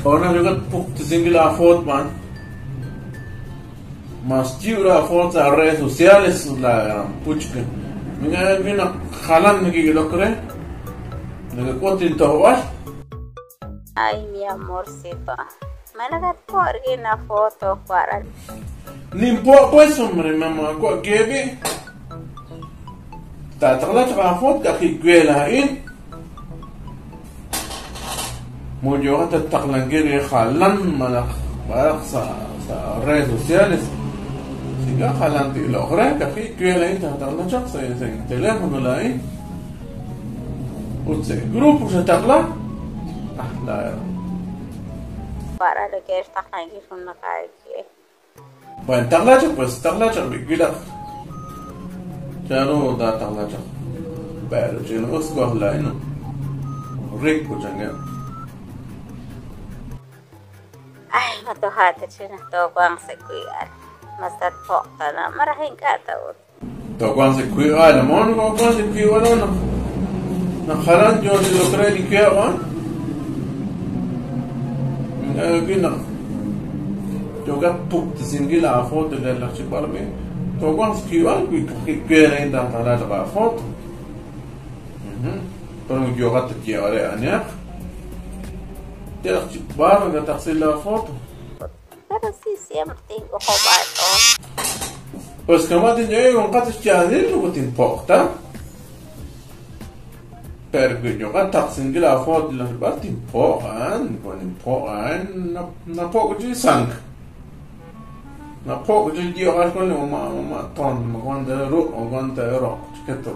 Ona yokat puktisinkil la foot man. Mas la foot sa redes sociales la gran puchka. Mira vino jalan lo cree. Nagakot tohwal. Ay, mi amorcito. Malagat por na foto para. Nimpo pues hombre mamá ko kebi. Tataqla cha foto ka khikwela in. Mo yo taqlangir khalan malak balak sa sa redes sociales. Siga khalan ti lo khre ka khikwela in tataqla cha sa sa teléfono la in. Utse grupo sa taqla. Ah la. Para lo que está aquí una calle. Bueno, taqla pues taqla cha bigila. Claro, da taqla cha. Pero yo no usco la no. Rico changa. Ay, matuhata siya na tokwang sa kuya. Masat pokta na marahing kataot. Tokwang sa kuya, alam mo, tokwang sa kuya, no. Nakaran yo si lo cree ni kuya, wa. Gina. Yoga puk singila a foto de la chiparme. Tokwang sa kuya, kuya na inda tala la foto. Pero yoga te llevaré a niak. La foto. Pero sí, siempre tengo jovato. Pues como te llevo un gato ya de lo que te importa. Pero yo gato sin que la foto la va te importa, con importa, no poco de sang. No poco de yo gato con una una ton, con de ro, con de ro, chiquito.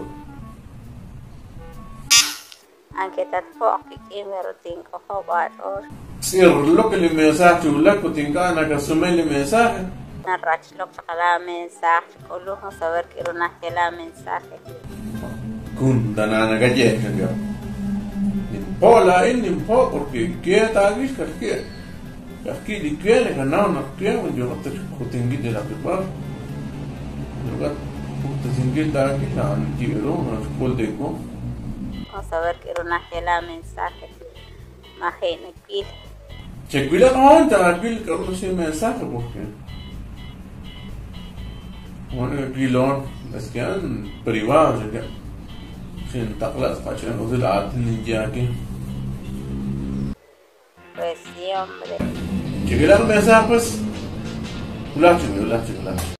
Aunque tampoco quiero tengo jovato. Sir, lo que le mensaje, la que tenga que asumir el mensaje. Narrach lo que la mensaje, con lujo saber que era una que la mensaje. Kundanana galle, yo. Nimpola, él nimpo, porque quieta aquí, que aquí le quiere ganar una quiere, yo no te tengo de la prepar. Yo te tengo de aquí la quiero, no de co. Vamos a ver que era una que la mensaje. Imagínate. Che, cuida con te que no sin mensaje porque bueno, pilón, es que en privado, que sin taclas para que no se la aten ya aquí. Pues sí, hombre. Che, cuida el mensaje pues. Ulache, ulache, ulache.